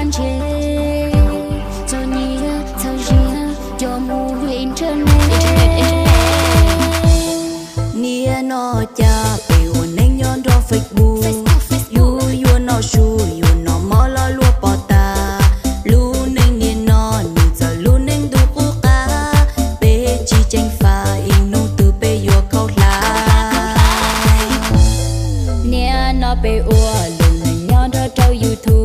Txom nyem txhawj siab coj mus internet. Nim no cas peb ua neej nyob nrog Facebook, yus yuav noj su, yuav noj mov los luag pom tas. Lub neej nim no nws txawv lub neej ntuj qub qab, peb tsis ceev faj, ib hnub twg peb yuav khaub hlab. Nim no peb ua lub neej nyob nrog rau YouTube.